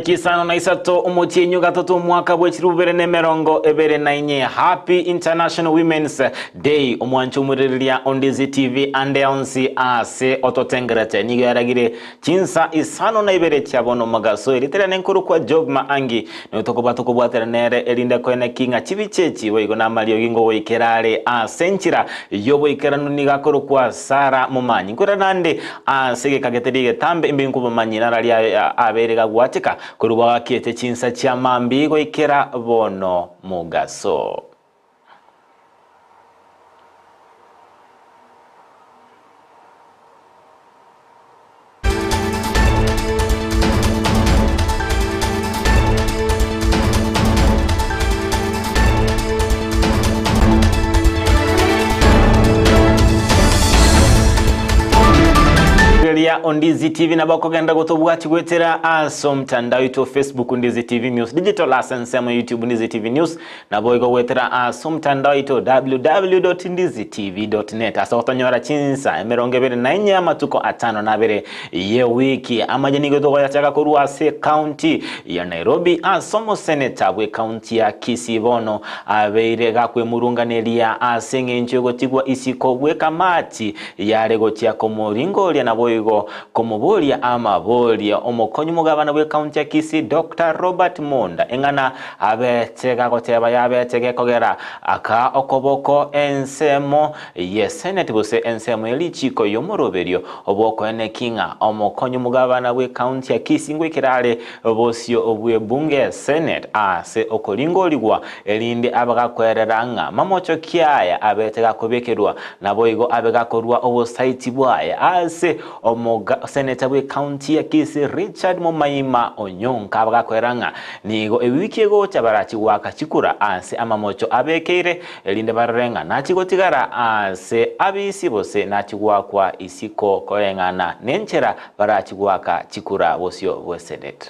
Chitariki isano na isato omotienyi o gatato omwaka bwe chilifu bibere na emerongo ebere na inye Happy International Women's Day omwancho omorereria o Ndizi TV ande onsi ase ototengerete nigo yaragire chinsa isano na ibere chia bono omogaso erieta riane nkorokwa Job Maangi nigo tokoba tokobwatera nere erinde koeneki ng'a chibicha echi boigo namariogi ngogoikera are ase enchera y'oboikeranu nigo akorokwa Sara Momanyi nkwera nande Ase egeka getari egetambe imbe nkobamanyi nararia abeire gagwateka korwa bagakiete chinsa chia mambia goikera bono mogaso. Rigereria Ondizi TV nabo okogenda gotobwati goetera ase omotandao oito Facebook Ndizi TV News Digital ase ensemo ya YouTube Ndizi TV News nabo igo goetera ase omotandao oito www.ndizitv.net ase gotonyora chinsa emerongo ebere na enye amatuko atano na abere y'ewiki. Amaye nigo togoyachaka korwa ase ekaunti ya Nairobi ase omoseneta bw'ekaunti ya Kisii bono abeire gakwemurunganeria ase eng'encho y'ogotigwa isiko bw'ekamati yare gochia komoringoria naboigo komoboria amaboria omokonyi omogabana bw'ekaunti ya Kisii Doctor Robert Monda eng'ana abete gagoteba yabete gekogera aka okoboko ensemo ye Senate gose ensemo ye richiiko y'omoroberio bw'okoeneki ng'a omokonyi omogabana bw'ekaunti ya Kisii ngoikera are bosio bw'ebunge ya Senate ase okoringorigwa erinde abe gakwerera ng'a mamocho ki aya abete gakobekerwa naboigo abe gakorua obosaiti bwaye ase omoga Senator bw'ekaunti ya Kisii Richard Momaima Onyonka abe gakwera ng'a nigo ewiki egocha barachi goaka chikura ase amamocho abekeire Erinde barore ng'a nachie gotigara aase abisi gose nachie goakwa isiko koreng'ana nenchera barachie goaka chikura bosio bw'eseneti.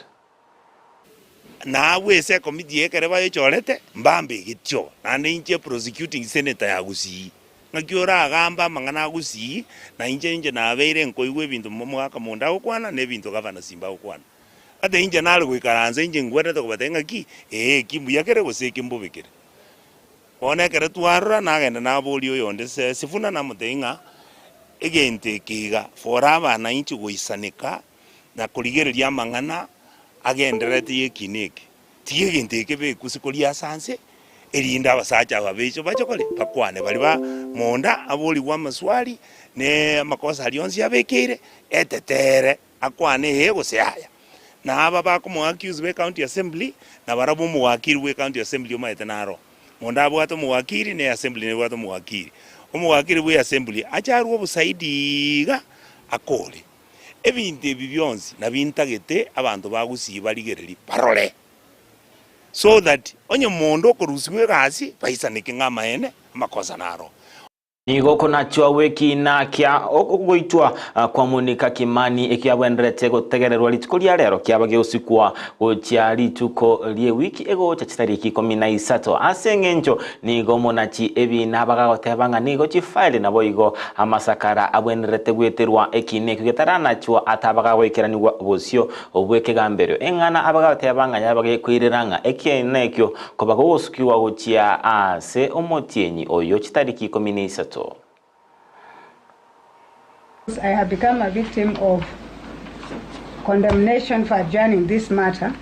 Na abwo ase ekomiti ekere bayechorete mbambe egetio, naende inche prosecuting senator ya Gusii, ng'aki oragambe amang'ana a Gusii, na inche inche nabeire nkoigwa ebinto omogaka monda agokwana na ebinto gavana Simba agokwana. Ata inche nare goikaransa inche ngwenerete kobatebia ng'aki, ee eki mbuya kere gose eki mbobe kere. Bono ekero twarora, nagenda naboria oyonde Sifuna, namotebia ng'a egento eke iga, fora abana inche goisaneka na korigereria amang'ana agendererete y'ekina eke. Tiga egento eke bekuse koria ase anse, erinde abasacha aba beche bache kore bakwane baria ba monda aborigwe amaswali, ne amakosa aria onsi abekeire, etetere. Akwane ee gose yaya. Na aba bakomoaccuse be county assembly nabarabwo omowakiri bwe county assembly omaete naro. Monda abwate omowakiri ne assembly nebwate omowakiri. Omowakiri bwe assembly ache arwe obosaidi iga akore. Ebinto ebi bionsi nabi ntagete abanto ba Gusii barigererie barore. So that onye monda okorusigwa egasi baisaneke ng'a amaene amakosa naro. Nigo okonachwa gw'ekiina kia ogoitwa kwa Monica Kimani ekiabwenerete gotegererwa rituko ria rero kiaba gegosikwa gochia rituko ri'ewiki egocha chitariki ikomi na isato. Ase eng'encho nigo omonachi ebiina bagagoteba ng'a nigo chifaili naboigo amasakara abwenerete gweterwa ekiina ekio getaranachwa ataba gagoikeranigwa bosio bw'ekegamberio. Eng'ana abagoteba ng'a yaba gekoirera ng'a ekiina ekio Koba gogosukigwa gochia aase omotienyi oyo chitariki ikomi na isato. I have become a victim of condemnation for adjourning this matter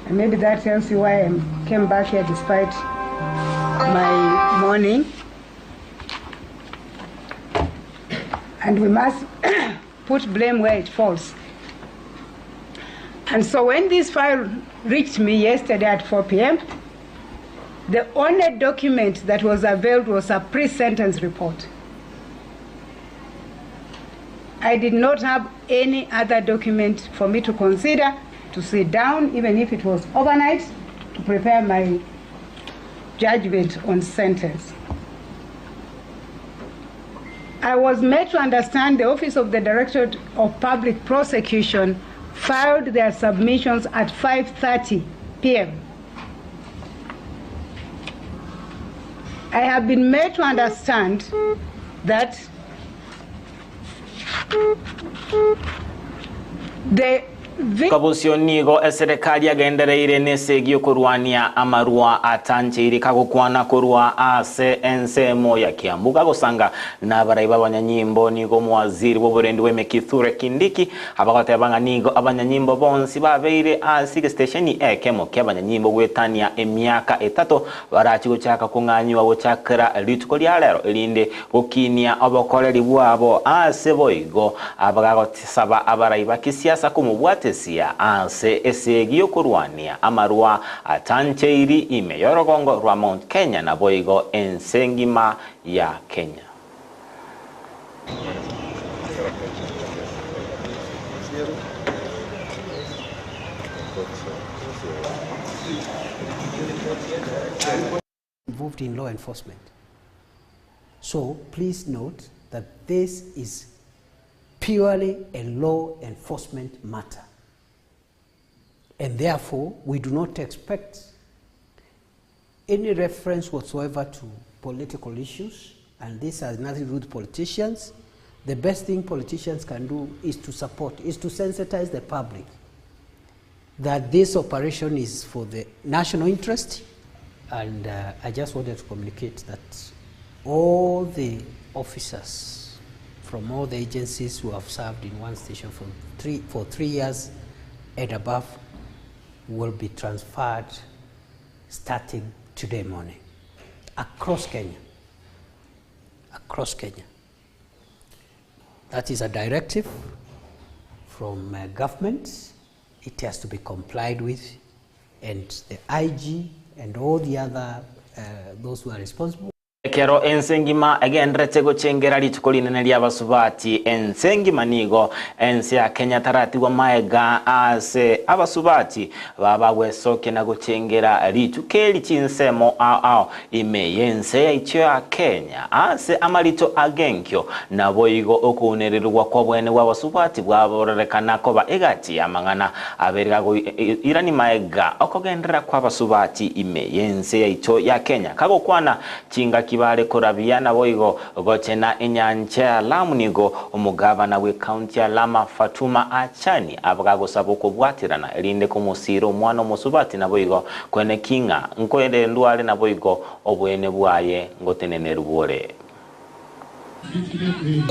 and maybe that tells you why I came back here despite my mourning and we must put blame where it falls. And so when this file reached me yesterday at 4 p.m., the only document that was availed was a pre-sentence report. I did not have any other document for me to consider, to sit down, even if it was overnight, to prepare my judgment on sentence. I was made to understand the Office of the Director of Public Prosecution filed their submissions at 5:30 p.m. I have been made to understand that the Bosio nigo eserekari yagendereire nesegi y'okorwania amarwa atancheiri kagokwana korwa ase ensemo ya Kiambu gagosanga nabarai b'abanyanyimbo. Nigo omowaziri bw'oborendi bwa ime Kithure Kindiki abagoteba ng'a nigo abanyanyimbo bonsi babeire ase egesitesheni ekemo ki'abanyanyimbo goetania emiaka etato barachi gochaka kong'anyigwa gochakera rituko ria rero erinde gokinia obokoreri bwabo ase boigo abagagosaba abarai ba kisiasa komobwatesia ase esegi y'okorwania amarwa atancheiri ime y'orogongo rwa Mount Kenya naboigo ense engima ya Kenya. Involved in law enforcement. So please note that this is purely a law enforcement matter. And therefore, we do not expect any reference whatsoever to political issues, and this has nothing to do with politicians. The best thing politicians can do is to support, is to sensitize the public that this operation is for the national interest. And I just wanted to communicate that all the officers from all the agencies who have served in one station for 3 years and above will be transferred starting today morning across Kenya. Across Kenya. That is a directive from government. It has to be complied with, and the IG and all the other those who are responsible. Ekero ense engima egenderete gochengera rituko rinene ri'abasubati ense engima nigo ense ya Kenya taratigwa maega ase abasubati babagwesokia na gochengera rituko eri chinsemo ao ao ime y'ense yaitio ya Kenya ase amarito agenkio naboigo okounererwa kwa bwene bwa abasubati bwaborerekana koba egati y'amang'ana aberega irani maega okogenderera kwa abasubati ime y'ense yaito ya Kenya kagokwana chingaki bare korabia naboigo gochena enyancha ya Lamu nigo omugabana we county ya Lama Fatuma Achani abagagosaba okobwatirana erinde komosira omwana omosubati naboigo kwene kinga nkoere ndware naboigo obwene bwaye ngoteneneru bore.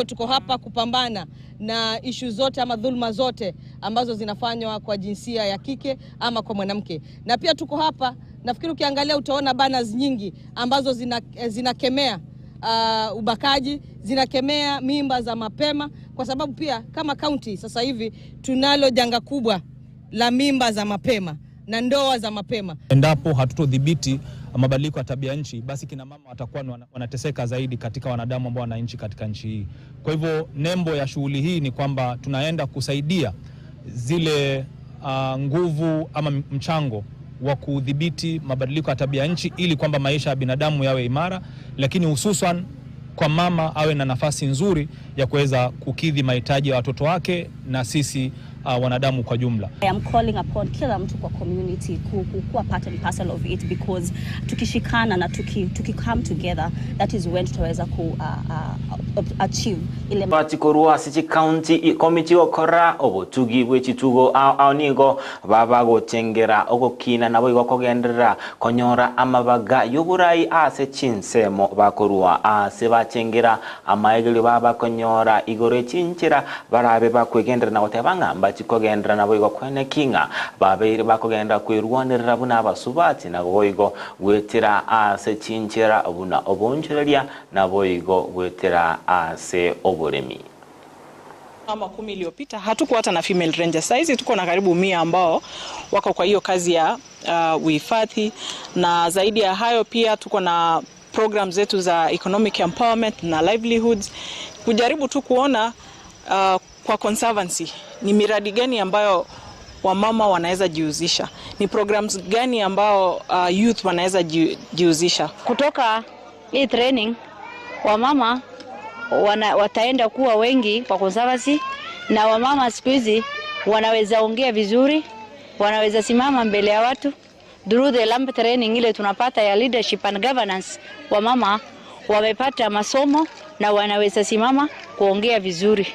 Tuko hapa kupambana na ishu zote ama dhulma zote ambazo zinafanywa kwa jinsia ya kike ama kwa mwanamke, na pia tuko hapa, nafikiri ukiangalia utaona banners nyingi ambazo zinakemea ubakaji, zinakemea mimba za mapema, kwa sababu pia kama county sasa hivi tunalo janga kubwa la mimba za mapema na ndoa za mapema. Endapo hatutodhibiti mabadiliko ya tabia nchi, basi kina mama watakuwa wanateseka zaidi katika wanadamu ambao wanaishi katika nchi hii. Kwa hivyo nembo ya shughuli hii ni kwamba tunaenda kusaidia zile nguvu ama mchango wa kudhibiti mabadiliko ya tabia nchi ili kwamba maisha ya binadamu yawe imara, lakini hususan kwa mama awe na nafasi nzuri ya kuweza kukidhi mahitaji ya watoto wake na sisi wanadamu kwa jumla. I am calling upon kila mtu kwa community kuwa part and parcel of it, because tukishikana na tuki come together, that is when tutaweza ku achieve ile Pati korwa ase county committee okora obotugi bw'echitugo ao nigo baba gochengera ogokina nabo igo kogenderera konyora amabaga y'oborai ase chinsemo bakorwa ase bachengera amaegerio baba konyora igoro chinchera barabe bakwegenderera na goteba ng'a mbachikogendera nabo igo kwene kinga babeire bakogenda kwerwanerera buna abasubati nabo igo gwetera ase chinchera buna obonchoreria nabo igo gwetera ase oboremi. Kama 10 iliyopita hatukuwa hata na female rangers. Saizi tuko na karibu 100 ambao wako kwa hiyo kazi ya uhifadhi, na zaidi ya hayo pia tuko na program zetu za economic empowerment na livelihoods, kujaribu tu kuona kwa conservancy ni miradi gani ambayo wamama wanaweza jihusisha, ni programs gani ambao youth wanaweza jihusisha. Kutoka hii training wamama wataenda kuwa wengi kwa conservancy, na wamama siku hizi wanaweza ongea vizuri, wanaweza simama mbele ya watu. Through the LAMP training ile tunapata ya leadership and governance, wamama wamepata masomo na wanaweza simama kuongea vizuri.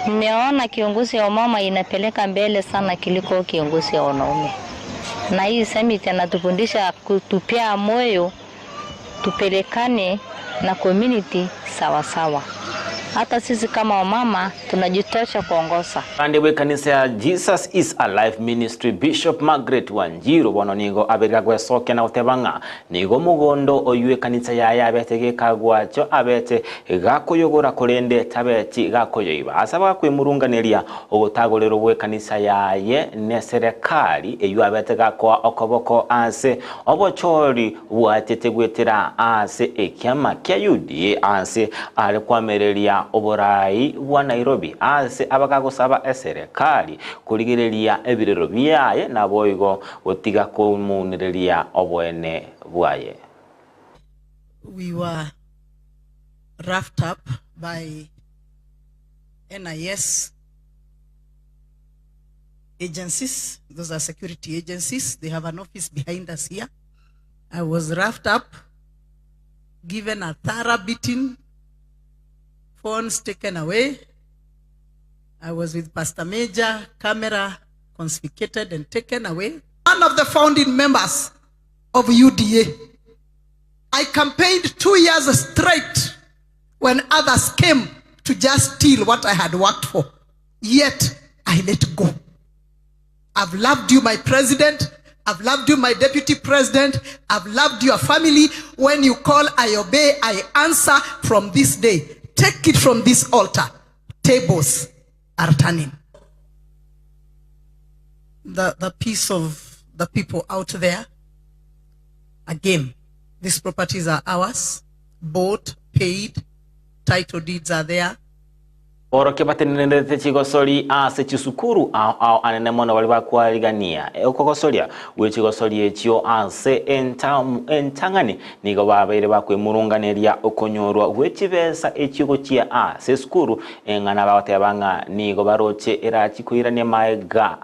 Nimeona kiongozi ya wamama inapeleka mbele sana kuliko kiongozi ya wanaume, na hii summit anatufundisha kutupea moyo tupelekane na community sawasawa. Hata sisi kama wamama tunajitosha kuongoza. Abande bw'ekanisa ya Jesus is Alive Ministry Bishop Margaret Wanjiru bono nigo aberire gwesokia na goteba ng'a nigo omogondo oyio ekanisa yaye abete gekagwacho abete gakoyogora korende tabeti gakoyoiba ase abakwemurunganeria ogotagorerwa gw'ekanisa yaye neserekari eyio abete gakoa okoboko ase obochori bwachete goetera aase ekiama kia UDA aase are koamereria oboraai bwa Nairobi aase abagagosaba eserekari korigereria ebirero biaye naboigo gotiga komounereria oboene bwaye. We were roughed up by NIS agencies, those are security agencies, they have an office behind us here. I was roughed up, given a thorough beating, phones taken away. I was with Pastor Major, camera confiscated and taken away. One of the founding members of UDA. I campaigned two years straight when others came to just steal what I had worked for. Yet, I let go. I've loved you, my president. I've loved you, my deputy president. I've loved your family. When you call, I obey. I answer from this day. Take it from this altar. Tables are turning. The, the peace of the people out there. Again, these properties are ours, bought, paid, title deeds are there. Orokia batenenerete chigosori ase chisukuru ao ao anene mono baria bakwarigania okogosoria gwe chigosori echio ase entang'ani nigo babeire bakwemurunganeria okonyorwa gwe chibesa echio gochia ase esukuru eng'ana bagoteba ng'a nigo baroche erachi koirania maega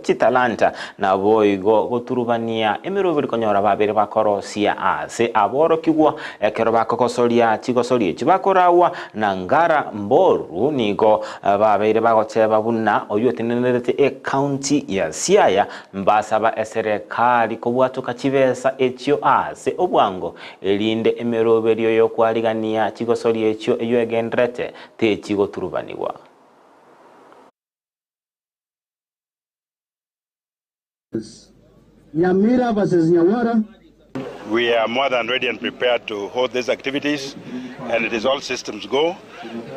chitalanta naboigo goturubania emeroberi konyora babeire bakorosia ase aborokigwa ekero bakogosoria chigosori echio bakoragwa na Ngara Mboru nigo babeire bagoteba buna oyio otenenerete ecounty ya Siaya mbasaba eserekari kobwatoka chibesa echio ase obwango erinde emeroberio yokwarigania chigosori echio eyio egenderete techigoturubanigwa. Nyamira versus Nyawara. We are more than ready and prepared to hold these activities, and it is all systems go.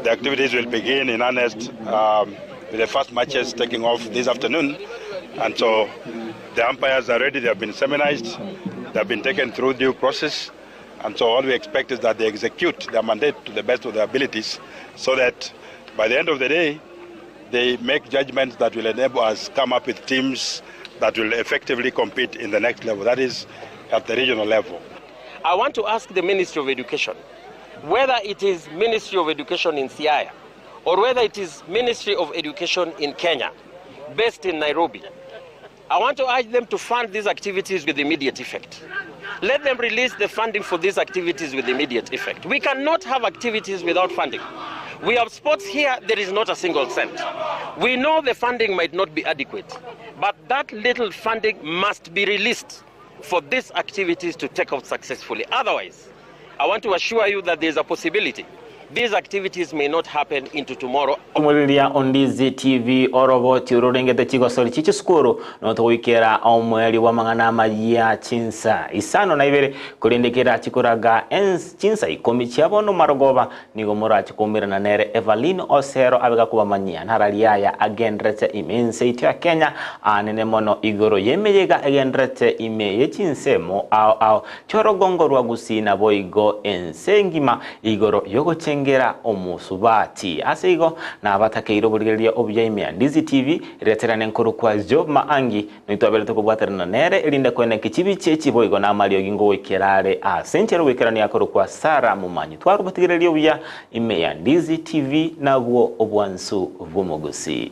The activities will begin in earnest um, with the first matches taking off this afternoon. And so the umpires are ready, they have been seminarized, they have been taken through due process. And so all we expect is that they execute their mandate to the best of their abilities so that by the end of the day, they make judgments that will enable us come up with teams that will effectively compete in the next level, that is, at the regional level. I want to ask the Ministry of Education whether it is Ministry of Education in Siaya or whether it is Ministry of Education in Kenya, based in Nairobi. I want to urge them to fund these activities with immediate effect. Let them release the funding for these activities with immediate effect. We cannot have activities without funding. We have sports here, there is not a single cent. We know the funding might not be adequate, but that little funding must be released for these activities to take off successfully. Otherwise, I want to assure you that there is a possibility these activities may not happen into tomorrow. Omoriria Ondizi TV oroboti ororengete chigosori chie chisukuru notogoikera omoerio bw'amang'ana amayia chinsa isano na ibere korende kerachi koraga ens chinsa ikomi chia bono marogoba nigo morache koumerana nere Evaline Osero abe gakobamanyia narari aya agenderete ime ense yaito ya Kenya anene mono igoro y'emeyega egenderete ime ye chinsemo ao ao chi'orogongo rwa Gusii naboigo ense engima igoro y'ogochengera omosubati. Ase igo nabatakeire oborigereria obuya ime ya Ndizi TV, reterane nkorokwa Job Maangi, noitwaberete kobwaterana nere erinde koeneki chibichi echi boigo namariogi ngogoikera are ase enchera ogoikerania akorokwa Sarah Momanyi. Twarobatigereria obuya ime ya Ndizi TV nabwo obwansu bw'omogusii.